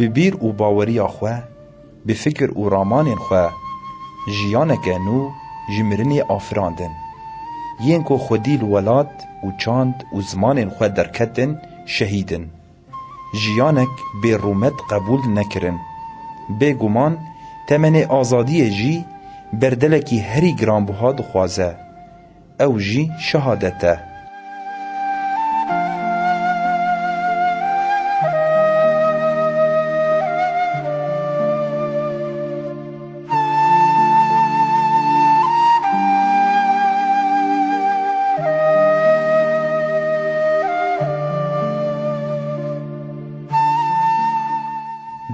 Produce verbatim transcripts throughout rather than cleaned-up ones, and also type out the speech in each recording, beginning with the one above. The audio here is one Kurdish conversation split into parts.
Bi bîr û baweriya xwe, bi fikir û ramanên xwe, jiyaneke nû ji mirinê afirandin. Yên ku xwedî li welat û çand û zimanên xwe derketin, şehîd in. Jiyanek bê rûmet qebûl nekirin. Bêguman temenê azadiyê jî berdelekî herî giranbuha dixwaze. Ew jî şehadet e.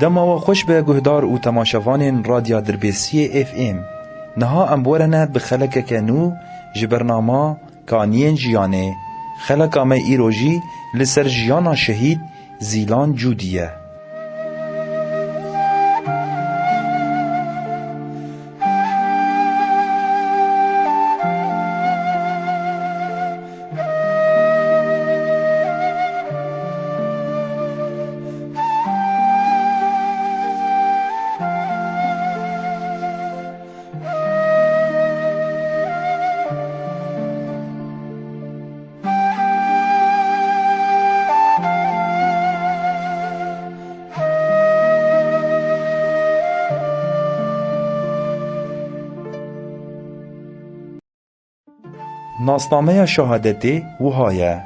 Dema we xweş be guhdar û temaşevanên Radya Dirbêsiyê F M. Niha em bi we re ne bi xelekeke nû ji bernama Kaniyên Jiyanê. Xeleka me îro jî li ser jiyana şehîd Zîlan Cûdî ye. Nasnameya şehadetê wiha ye: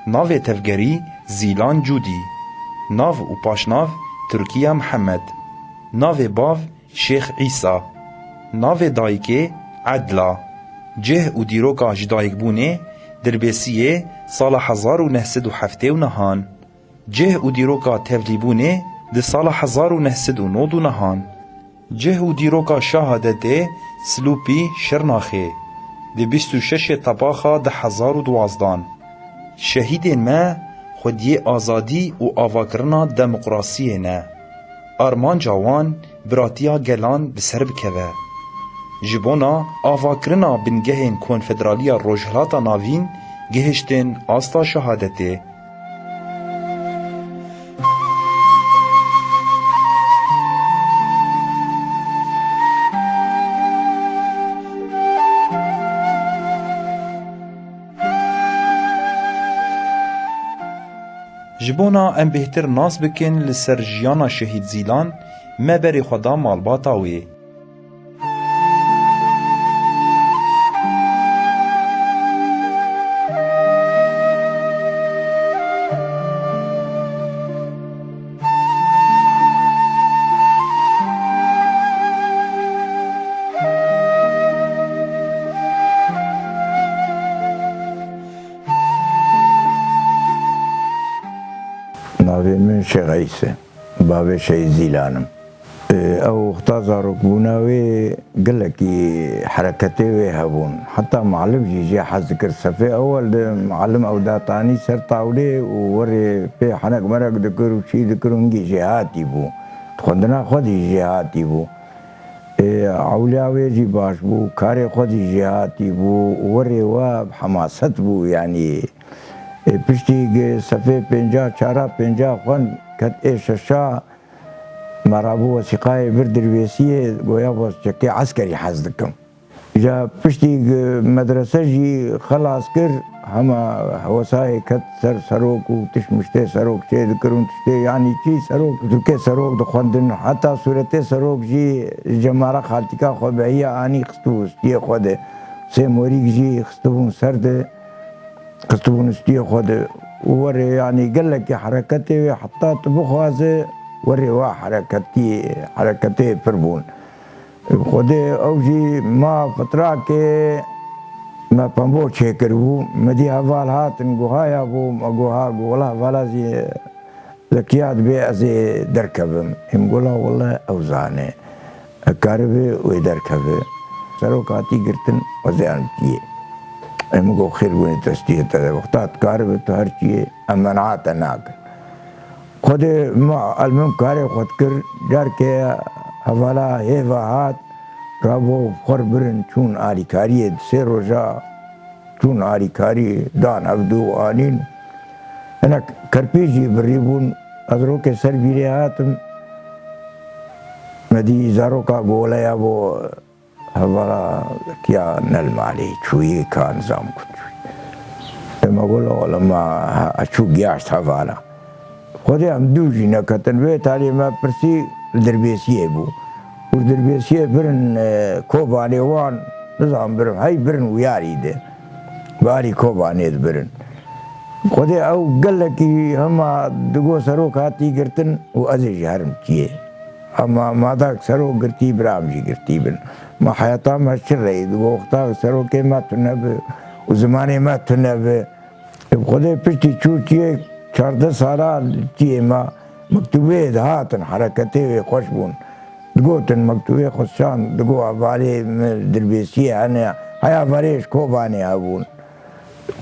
navê tevgerî Zîlan Cûdî, nav û paşnav Tirkiye Mihemed, navê bav Şêx Îsa, navê dayikê Edla, cih û dîroka ji dayikbûnê Dirbêsiyê sala hezar û neh sed û heftê û nehan. Cih û dîroka tevlîbûnê di sala hezar û neh sed û nod û nehan. Cih û dîroka şehadetê Silûpî Şirnaxê, di bîst û şeşê Tebaxa du hezar û duwazdan. Şehîdên me xwediyê azadî û avakirina demokrasiyê ne. Armanca wan biratiya gelan bi ser bikeve. Ji bona avakirina bingehên Konfederaliya Rojhilata Navîn gihiştin asta şehadetê. Ji bona em bêhtir nas bikin li ser jiyana Şehîd Zîlan, me berê xwe da malbata wê. Navê min Şêx Îs e. Bavê Şehîd Zîlan im. Ew wexta zarokbûna wê gelekî hereketê wê hebûn. Heta malim jî jê hez dikir. Sefê ewel de malim ew datanî ser tawlê û werê pê henek merek dikir û çî dikir û hingî jêhatî bû. Di xwendina xwe de jî jêhatî bû. Ê, ewliya wê jî baş bû, karê xwe jî jêhatî bû, werê we bi hemaset bû, yanî, ê, piştî gi sefê pênca çara pênca xwend ket ê şeşa, me rabû wesîqayê bir Dirbêsiyê, goya bas çekê eskerî hez dikim. Ja piştî gi medrese jî xelas kir, hema hewesayê ket ser serok û tişt miştê serok çê dikir û tiştê, yanî çî serok, dûkê serok dixwendin, heta sûretê serok jî cemara xaltîka xwe behiya anî xistibû stiyê xwe de. Sê morîk jî xistibûn ser de, xistibûn stiyê xwe de. Û werê, yanî gelekî hereketê wê heta tu bixwaze, werê wa hereketî, hereketê pir bûn. Xwedê ew jî ma fitrakê me pembo çêkiribû. Me dî heval hatin guhaya bû, me guha got, wela hevala zî zekiya dibê ez ê derkevim. Ê min got, la wele ew zane. Karibe wê derkeve. Serok hatî girtin, ez ê em kiyê. Ê min got, xêr bûne destiyê te de. Wexta dikaribe tu her çiyê, em menaha te nakin. Xwedê ma elmim karê xwe dikir, carkê hevala hêva hat, rabû xwer birin çûn alîkariyê, di sê roja çûn alîkarî dan hevdû û anîn. Hinek kerpî jî birî bûn, ez rokê ser bîrê hatim, Dî zaroka goleya bo hevala kiya nel malê çûyê ka nizam ku çûyê. Dema gola wala ma çû giyaşt hevala. Xwedê em dû jî neketin. Vê talê me pirsî li Dirbêsiyê bû. Û Dirbêsiyê birin, e, Kobanê wan, nizam birin, hey birin wiyarî de. Barî Kobanê dibirin. Xwedê ew gelekî hema digo serok hatî girtin û ez ê jî herim çiyê. Hema madak serok girtî, bira em jî girtî bin. Ma heyata me çi rey digo, wexta serokê me tune bi û zimanê me tune bi. Bi Xwedê piştî çû çiyê çardeh sala çiyê me mektûbê dihatin, hereketê wê xweş bûn. Digotin mektûbê xwe şand, digo hevalê min Dirbêsiyê hene, heya hevalê ji Kobanê hebûn.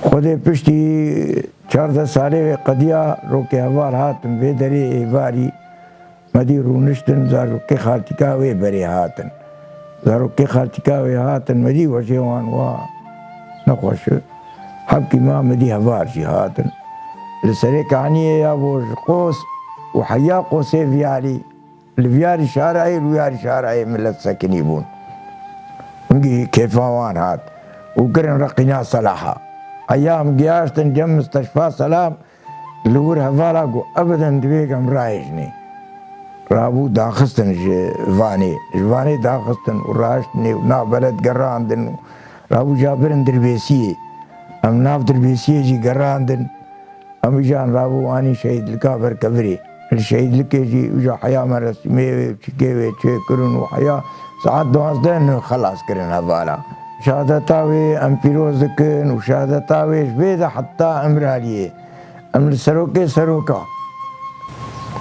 Xwedê piştî çardeh salê wê qediya, rokê heval hatin vê derê êvarî. Me dî rûniştin, zarokê xaltîka wê berê hatin. Zarokê xaltîka wê hatin, me dî wecê wan wa nexweş. Hebkî ma me dî heval jî hatin. Li serê kaniyê ya bo ji qos û heya qosê viyarî, li viyarî şarayê, li wiyarî şarayê milet sekinî bûn. Hingî kêfa wan hat û kirin reqîna selaha. Heya em giyaştin cem misteşfa selam, Li wir hevala ku ebeden divê em rahêjinê. Rabû daxistin ji vanê. Ji vanê daxistin û rahiştinê û nav beled gerandin û rabû cabirin Dirbêsiyê. Em nav Dirbêsiyê jî gerandin. Em îjan rabû anî şehîdlika ber kevirê. Li şehîdlikê jî îja heya me resîmê wê, çikê wê çêkirin û heya saet duwazdeh ne xelas kirin hevala. Şehadeta wê em pîroz dikin û şehadeta wê ji vê de heta Îmraliyê. Em li serokê seroka,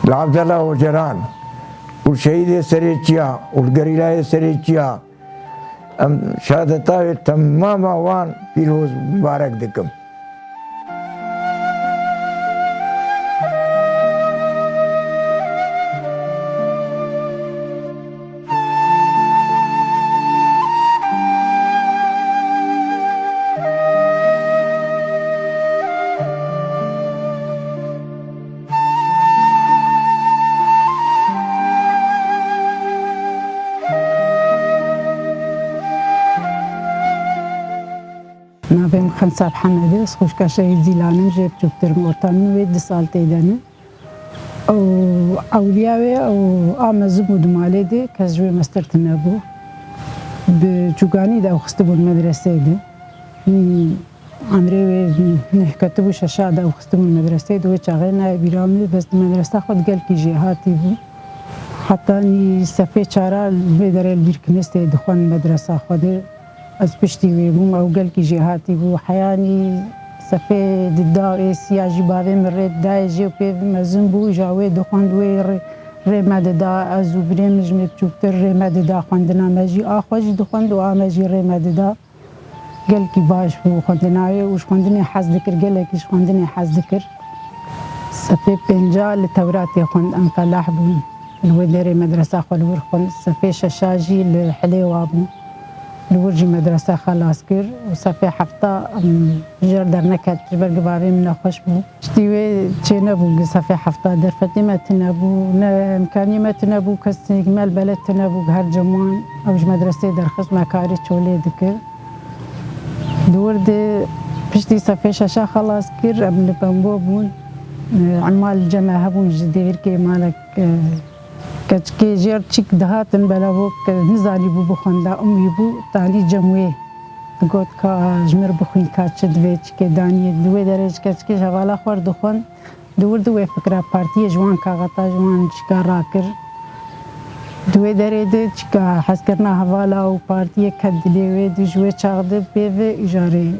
li Abdullah Ocalan û şehîdê Serê Çiya û li gerîlayê Serê Çiya, em şehadeta wê temama wan pîroz mibarek dikim. Navê min Xemsa Hemedê, ez xwişka Şehîd Zîlan im, jê biçûktir im, orta min wê du sal tê de ne. Ew ewliya wê ew a mezin bû di malê de, kes ji wê mestir tune bû. Bi çûkanî de ew xistibûn medreseyê de. Emrê wê neh ketibû, şeşa de ew xistibûn medreseyê de, wê çaxê nayê bîra min, bes di medresa xwe de gelkî jêhatî bû. Heta nî sefê çara li vê derê li Bîrkinisê dixwend medresa xwe de. Ez piştî wê bûm, ew gelkî jêhatî bû. Heyanî sefê dida êsiya jî bavê min rê didayê jê û pê mezin bû, îja wê dixwend, wê rê, rê me dida. Ez û birê min ji me biçûktir rê me dida xwendina me jî. A xwe jî dixwend û a me jî rê me dida. Gelkî baş bû xwendina wê û ji xwendinê hez dikir, gelekî ji xwendinê hez dikir. Sefê pênca li Tewratê xwend, em felah bûn. Li wê derê medresa xwe li wir xwend. Sefê şeşa jî li Hilêwa bû. Li wir jî medresa xelas kir û sefê hefta, em, jêr derneket, ji ber ku bavê min nexweş bû. Piştî wê çênebû, li sefê hefta derfetê me tune bû, ne imkaniyê me tune bû, kesê me li beled tune bû, her cem wan ew ji medresê derxist, me karê çolê dikir. Di wir de piştî sefê şeşa xelas kir, em li Pembo bûn. Ema li cem me hebûn ji Dêrikê malek, e, keçikê jêr çîk dihatin, belavok nizanîbû bixwenda, umî bû, tanî cem wê. Digot ka ji mir bixwîn ka çi divê çikê daniyê. Di wê derê ji keçikê ji hevala xwe re dixwend. Di wir de wê fikra partiyê ji wan kaxeta, ji wan çika rakir. Di wê derê de çika hezkirina hevala û partiyê ket dilê wê de, ji wê çax de pê ve îjarê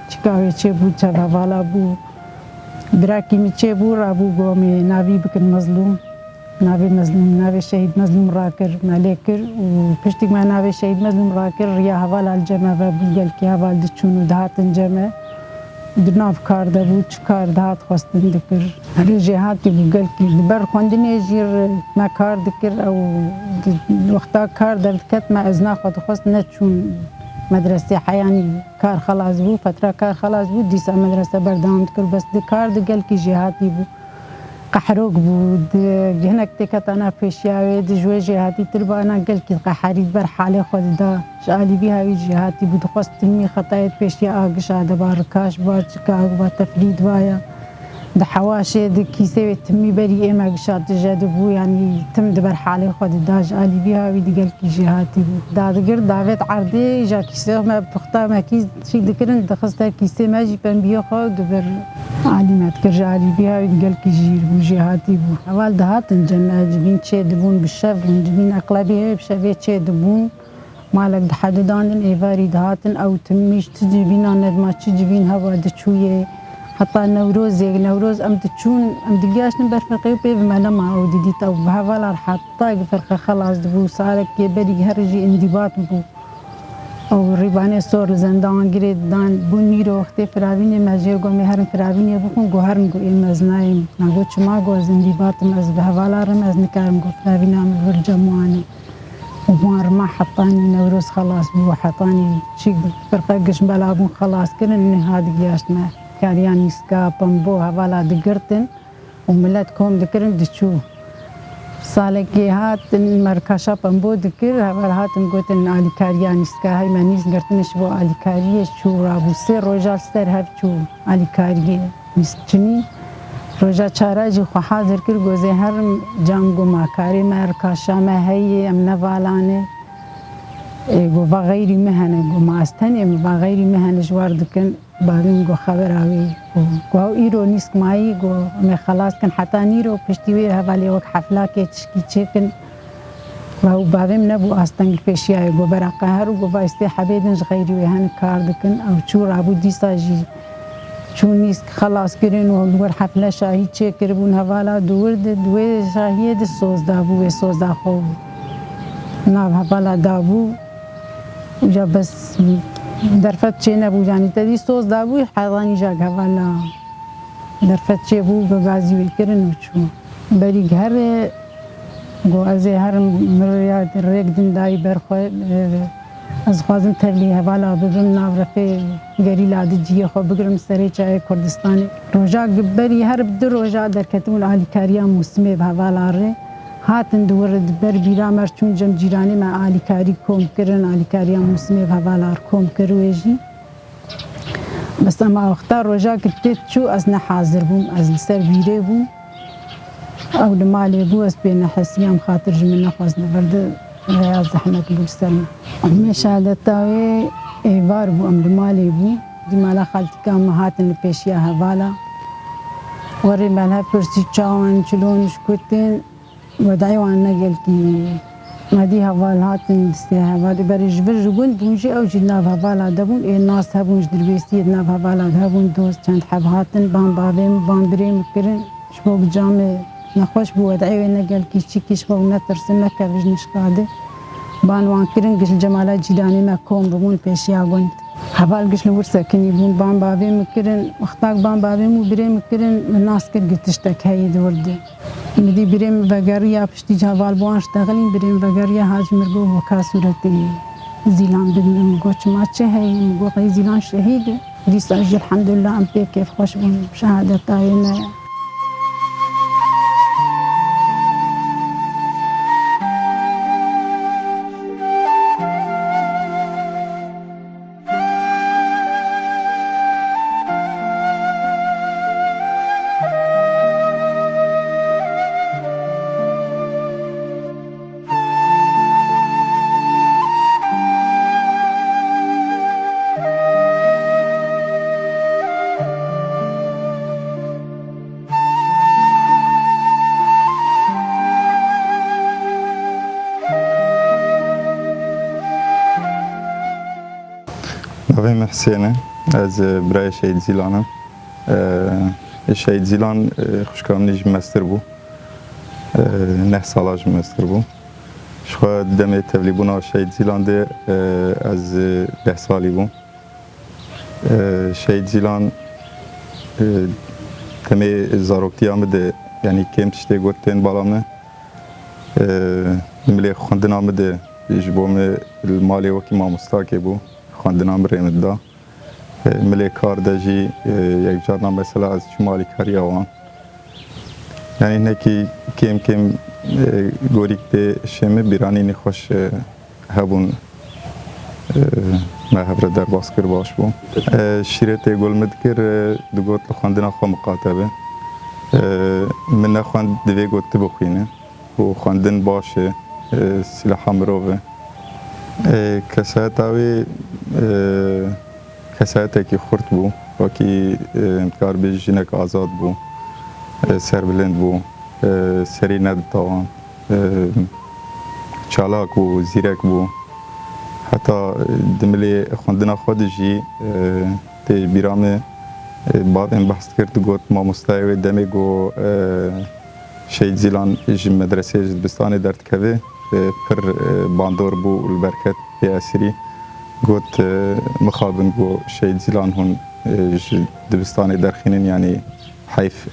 çika wê çêbû, çav hevala bû. Birakî min çêbû, rabû gomê navî bikin Mezlûm. Navê Mezlûm, navê şehîd Mezlûm rakir, me lê kir û piştî me navê şehîd Mezlûm rakir, riya hevala li cem me vebû, gelkî heval diçûn û dihatin cem me. Di nav kar de bû, çi kar dihat xwestin dikir. Rê jêhatî bû gelkî. Di ber xwendinê jî re me kar dikir, ew di wexta kar derdiket me, ezna xwe dixwest, neçûn medresê heyanî kar xelas bû, fetra kar xelas bû, dîsa medrese berdewam dikir, bes di kar de gelkî jêhatî bû. Qehrok bû, di, hinek têketana pêşiya wê, di ji wê jêhatîtir bana gelkî qeherî di ber halê xwe dida. Ji alî vî hawî jêhatî bû, dixwest timî xetayê di pêşiya a gişa de ba, rikaş ba, çika ba, tefrîd ba ya. Di hewaşê, di kîsê wê timî berî ême gişa tije dibû, yanî tim di ber halê xwe dida. Ji alî vî hawî di gelkî jêhatî bû. Dadigir davêt erdê, îja kîsê me puxta me kî çî dikirin, dixist her kîsê me jî pembiyê xwe û dibir. Alî me dikir, ji alî vî hawî di gelkî jîr bû, jêhatî bû. Heval dihatin cem me, civîn çê dibûn, bi şev bûn, civîn eqlebî hê bi şevê çê dibûn. Malek dihedidandin, êvarî dihatin, ew timî ji ti civînan nedima çi civîn hewa diçûyê. Heta Newrozê, Newroz em diçûn, em digiyaştin ber firqê û pê bi me nema ew didît, ew bi hevala heta gi firqe xelas dibû, salekê berî her jî îndîbat bû. Ew rîbanê sor li zendan girê didan, bû nîro wextê firavînê me jêr got, em ê herin firavînê bixwin, got herin, got ê me ez nayêm. Me got çima, got ez îndîbat im, ez bi hevala re me ez nikarim, got firavîna min vir cem wan e. Û wan rima hetanî Newroz xelas bû, hetanî çî firqe giş bela bûn xelas kirin, niha digiyaşt me. Kariya nîska, pembo, hevala digirtin û milet kom dikirin diçû. Salekê hatin me rikaşa pembo dikir, heval hatin gotin alîkariya nîska, hey me nîsk girtin ji bo alîkariyê çû rabû. Sê roja li ser hev çû alîkariyê. Nîskçinî. Roja çara jî xwe hazir kir, got ez ê herim cem, got ma karê me, rikaşa me heye, em ne vala ne. Ê, got va xeyrî me hene, got ma ez tenê me, va xeyrî me hene ji war dikin. Bavê min got xebera wê, got, got ew îro nîsk mayî, got em ê xelas kin heta nîro, piştî wê hevalê wek heflakê tişkî çêkin. Û bavê min nebû asteng li pêşiya wê, got bera qehir û got va, "Îstê hebê din ji xeyrî wê hene kar dikin." Ew çû rabû dîsa jî çû nîsk xelas kirin û li wir hefle şahî çêkiribûn. Hevala di wir de, di wê şahiyê de soz dabû, wê soza xwe nav hevala dabû. Uca bes derfet çênebû, yanî te dî soz dabû, hetanî jak hevala derfet çêbû, gazî wê kirin û çû. Berî herê Got, "Ez ê herim, min rêya rêk din dayî ber xwe, e, ez dixwazim tevlî hevala bibim, nav refê gerîla di cihê xwe bigirim serê çayê Kurdistanê." Roja berî her bi du roja derketibûn alîkariya mûsimê bi hevala rê. Hatin di wir di ber bîra me çûn cem cîranê me alîkarî kom kirin, alîkariya mûsimê bi hevala rê kom kir wê jî. Bes ema wexta rojak tê çû, ez ne hazir bûm, ez li ser vîrê bûm. Ew li malê bû, ez pê nehesiyam, xatir ji min nexwest li vir de rêya zehmet bû li ser min. Em ê şehadeta wê êvar bû, em li malê bû. Di mala xaltîka me hatin li pêşiya hevala. Werê me li hev pirsî çawan, çilon ji ku tên. Wedayê wan ne gelkî. Me dî heval hatin distê hevalê berê ji vir ji gund bûn jî, ew jî nav hevala de bûn, ê nas hebûn ji dirbêsiyê di nav hevala de hebûn, dost çend heb hatin, ban bavê min, ban birê min kirin, ji bo bi camê nexweş bû, wedayê wê ne gelkî çîkî, ji bo netirsin, nekeve ji nişka de. Ban wan kirin, giş li cemala cîranê me kom bibûn pêşiya gund. Heval giş li wir sekinî bûn, ban bavê min kirin, wextak ban bavê min û birê min kirin, min nas kir gi tiştek heyî di wir de. Min dî birê min vegeriya, piştî ji heval bi wan ştexilîn, birê min vegeriya, hat ji mir got, "Weka sûretê Zîlan bidin." Min got, "Çima, çi heye?" Min got, "Qey Zîlan şehîd e." Dîsa jî elhamdulillah em pê kêfxweş bûn, şehadeta wê me. Navê min Hisên e. Ez, e, birayê Şehîd Zîlan im. E, Şehîd Zîlan, e, xwişka min jî mestir bû. E, neh sala jî mestir bû. Ji xwe demê tevlîbûna Şehîd Zîlan de, e, ez, e, deh salî bûm. E, Şehîd Zîlan, e, demê zaroktiya min de, yanî kêm tiştê got tên bala min. E, milê xwendina min de ji bo min li malê wekî mamostakê bû. Xwendina min rê min da. E, milê kar de jî, e, yek carna mesela ez çûm alîkariya wan. Yanî hinekî kêm kêm, e, gorîk tê şê min, bîranînî xweş, e, hebûn, e, me hev re derbas kir, baş bû. E, şîretê ku li min dikir, e, digot li xwendina xwe miqate be. E, min nexwend, divê ku tu bixwîne. Û xwendin baş e, e, silaha mirov e. E, kesayeta wê, e, kesayetekî xurt bû. Wekî, e, em dikar bê jinek azad bû, e, serbilind bû, e, serî neditawan, e, çalak bû, zîrek bû. Heta, e, di milê xwendina xwe de jî, e, tê ji bîra min, e, bavên behs dikir, digot mamostayê wê demê ku, e, Şehîd Zîlan ji medresê, ji dibistanê derdikeve, e, pir, e, bandor bû û li ber ket pê esirî. Got, e, mixabin ku Şehîd Zîlan hûn, e, ji dibistanê derxînin, yanî heyf,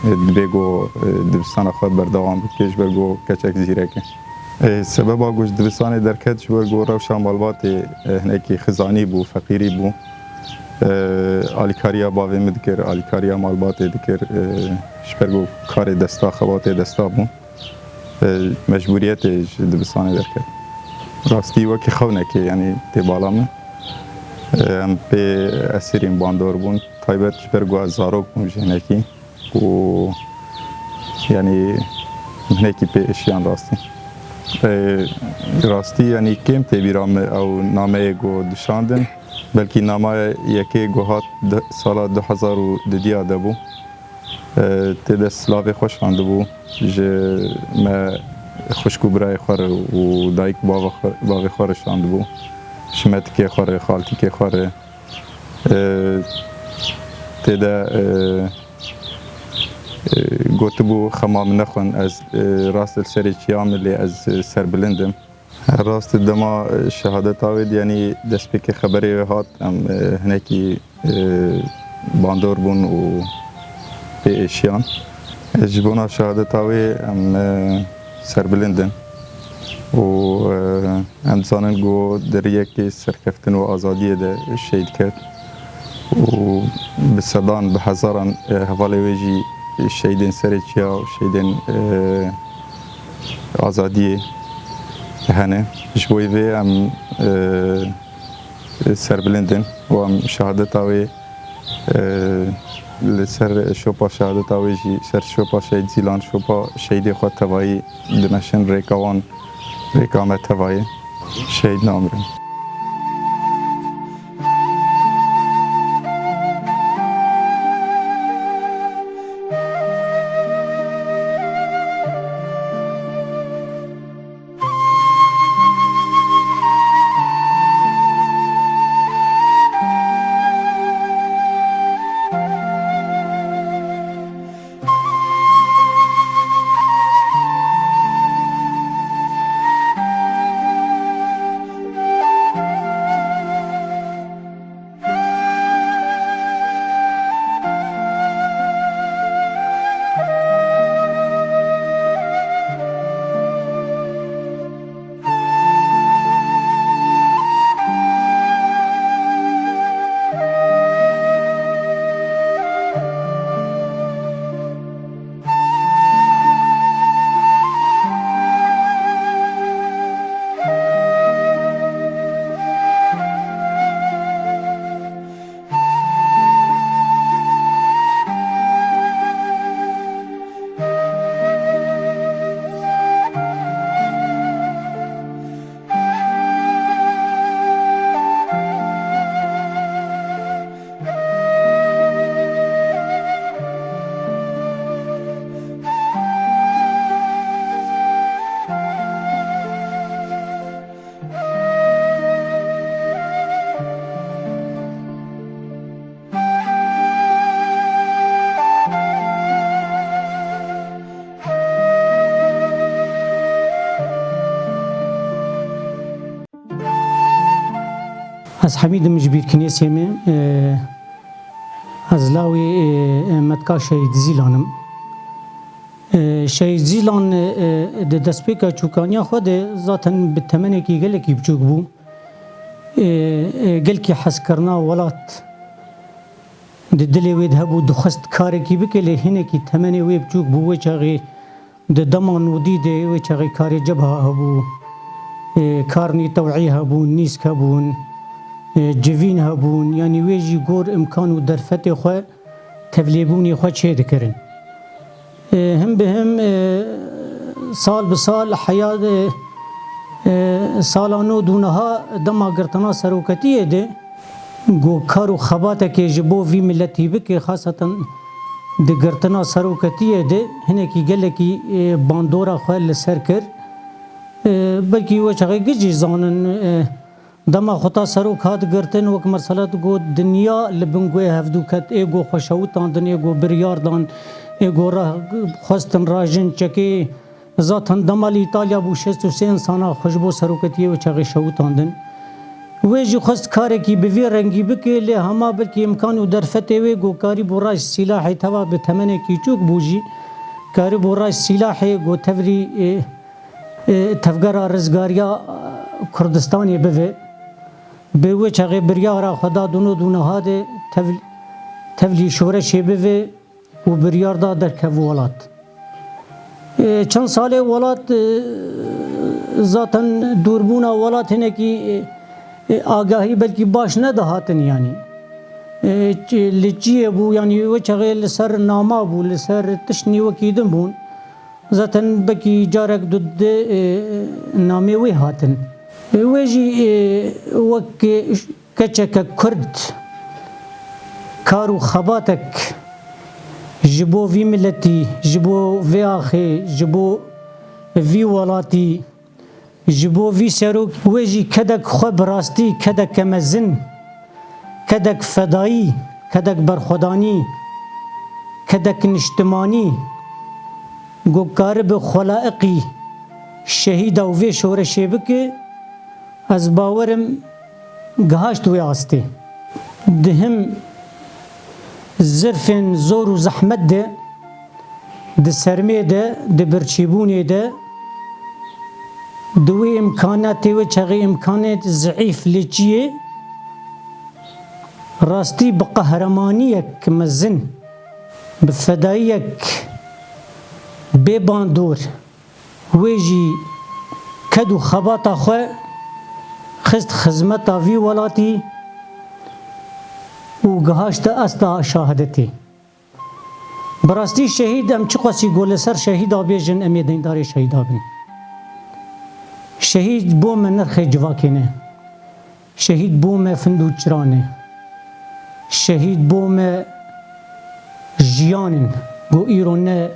e, dibê ku, e, dibistana xwe berdewam bike, ji ber ku keçek zîrek e. E, sebeba ku ji dibistanê derket, ji ber ku rewşa malbatê, e, hinekî xizanî bû, feqîrî bû. E, alîkariya bavê min dikir, alîkariya malbatê dikir, e, ji ber ku karê desta, xebatê desta bû. E, mecbûriyetê ji dibistanê derket. Rastî wekî xewnekê, yanî tê bala min. E, em pê esirîn bandor bûn. Taybet ji ber ku ez zarok bûm ji hinekî. Û yanî hinekî pê êşiyan rastî. E, rastî yanî kêm tê bîra min ew nameyê ku dişandin. Belkî namaya yekê ku hat di sala du hezar û dudiya de bû. E, tê de silavê xwe şandibû ji me xwişk û birayê xwe re û dayik bava xwe, bavê xwe re şandibû. Ji metikê xwe re, xaltîkê xwe re. E, tê de, e, e, gotibû, xema min nexwin, ez, e, rast li serê çiya me, lê ez, e, serbilind im. Rast dema, e, şehadeta wê, yanî destpêkê xeberê wê hat, em, e, hinekî, e, bandor bûn û pê êşiyan. E, ji bona şehadeta wê em, e, serbilind in. Û, e, em dizanin ku di riyekê serkeftin û azadiyê de şehîd ket. Û bi sedan, bi hezaran, e, hevalê wê jî şehîdên serê çiya û şehîdên, e, azadiyê hene. Ji bo vê em, e, serbilind in û em şehadeta wê, e, li ser şopa şehadeta wê jî, ser şopa Şehîd Zîlan, şopa şehîdê xwe tevayî dimeşin, rêka wan, rêka me tevayê. Şehîd namirin. Ez Hemîd im, ji Bîrkinêsê me. Ez lawê, e, metka Şehîd Zîlan im. E, Şehîd Zîlan, e, di destpêka çûkaniya xwe de zaten bi temenekî gelekî biçûk bû. E, e, gelkî hezkirina welat Di dilê wê de hebû, dixwest karekî bike, lê hinekî temenê wê biçûk bû. Wê çaxê di dema nodî de, wê çaxê karê cebha hebû, e, karnî tewî hebûn, nîsk hebûn, e, civîn hebûn. Yanî wê jî gor imkan û derfetê xwe, tevlêbûnê xwe çêdikirin. E, him bi him, e, sal bi sal heya, e, e, sala nod û niha dema girtina seroketiyê de, ku kar û xebatekê ji bo vî miletî bike, xaseten di girtina seroketiyê de hinekî gelekî, e, bandora xwe li ser kir. E, belkî we çaxê giş jî zanin, e, dema xwe ta serok hat girtin, wek mesela tu got, dinya li bin guhê hevdû ket, ê ku xwe şewitandin, ê ku biryar dan, ê ku re xwestin rajin çekê. Zaten dema li Îtalya bû, şêst û sê insana xwe ji bo seroketiyê wê çaxê şewitandin. Wê jî xwest karekî bi vî rengî bike, lê hema belkî imkan û derfetê wê ku karîbû raş sîlahê, teva bi temenekî çûk bû jî, karîbû raş sîlahê ku tevrî, e, e, tevgera rizgariya, e, Kurdistanê bive. Bi wê çaxê biryara xwe da di nod û niha de tev-, tevlî şoreşê bive û biryar da derkev welat. E, çend salê welat, e, zaten dûrbûna welat hinekî, e, e, agahî belkî baş nedihatin yanî. E, ç-, li çiyê bû, yanî wê çaxê li ser nama bû, li ser tiştnî wekî din bûn. Zaten belkî carek du di, e, namê wê hatin. E, wê jî, e, wek keçeke Kurd kar û xebatek ji bo vî miletî, ji bo vê axê, ji bo vî welatî, ji bo vî serok, wê jî kedek xwe bi rastî kedeke mezin, kedek fedayî, kedek berxwedanî, kedek niştimanî, ku karibe xwelaiqî şehîda û vê şoreşê bike, ez bawer im gihaşt wê astê. Di him zirfên zor û zehmet de, di sermê de, di birçîbûnê de, di wê îmkanatê wê çaxê îmkanê zeîf lê çi yê, rastî bi qehremaniyek mezin, bi fedayiyek bê bandor, wê jî ked û xebata xwe xist xizmeta vî welatî û gihaşte asta şahadetê. Bi rastî şehîd, em çiqasî ku li ser şehîda bêjin, em ê deyndarê şehîda bin. Şehîd bo me nirxê civakê ne. Şehîd bo me find û çira ne. Şehîd bo me jiyan in. Ku îro ne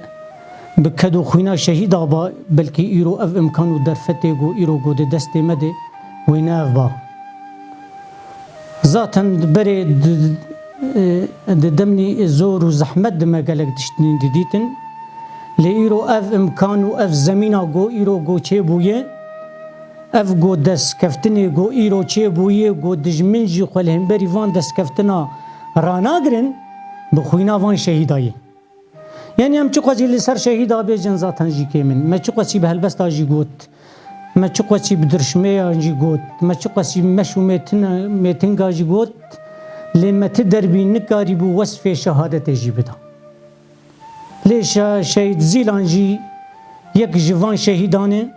bi ked û xwîna şehîda ba, belkî îro ev imkan û derfetê ku îro ku di destê me de wê ne ev ba. Zaten berê di, e, di demnî zor û zehmet de me gelek tiştî didîtin. Lê îro ev imkan û ev zemîna ku îro ku çêbûye, ev ku destkeftinê ku îro çêbûye, ku dijmin jî xwe li hemberî van destkeftina ranagirin, bi xwîna van şehîda ye. Yanî em çiqasî li ser şehîda bêjin, zaten jî kêm in. Me çiqasî bi helbesta jî got. Me çiqasî bi dirşmeyan jî got. Me çiqasî meş û mêtin-, mêtinga jî got. Lê me ti derbî nikarîbû wesfê şehadetê jî bida. Lê şe-, şehîd Zîlan jî yek ji van şehîdan e.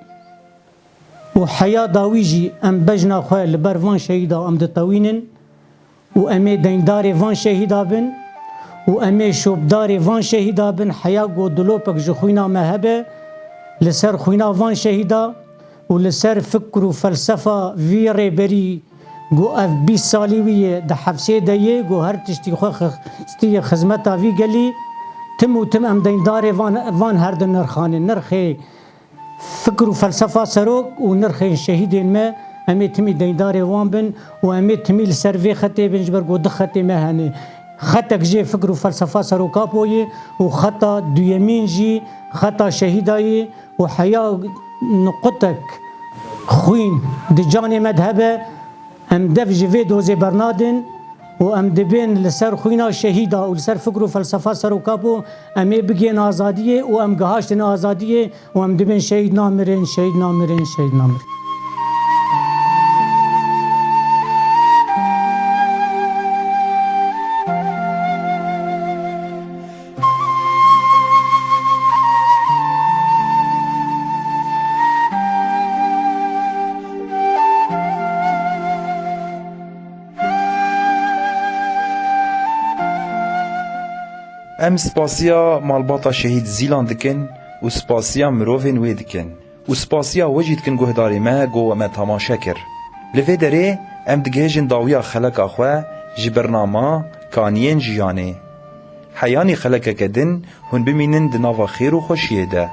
Û heya dawî jî em bejna xwe li ber van şehîda em ditewînin û em ê deyndarê van şehîda bin û em ê şopdarê van şehîda bin. Heya ku dilopek ji xwîna me hebe, li ser xwîna van şehîda û li ser fikr û felsefa vî rêberî ku ev bîst salî wî ye, di hefsê de ye, ku her tiştî xwe xistiye xizmeta vî gelî, tim û tim em deyndarê van, van her du nirxan in. Nirxê fikr û felsefa serok û nirxên şehîdên me, em ê timî deyndarê wan bin û em ê timî li ser vê xetê bin, ji ber ku du xetê me hene. Xetek jê fikr û felsefa serok Apo ye û xeta duyemîn jî xeta şehîda ye û heya niqutek xwîn di canê me de hebe, em dev ji vê dozê bernadin û em dibên li ser xwîna şehîda û li ser fikr û felsefa serok Apo em ê bigihên azadiyê û em gihaştin azadiyê û em dibên şehîd namirin, şehîd namirin, şehîd namirin. Em spasiya malbata şehîd Zîlan dikin û spasiya mirovên wê dikin û spasiya we jî dikin guhdarê me ku we me temaşe kir. Li vê derê em digihêjin dawiya xeleka xwe ji bernama Kaniyên Jiyanê. Heyanî xelekeke din hûn bimînin di nava xêr û xweşiyê de.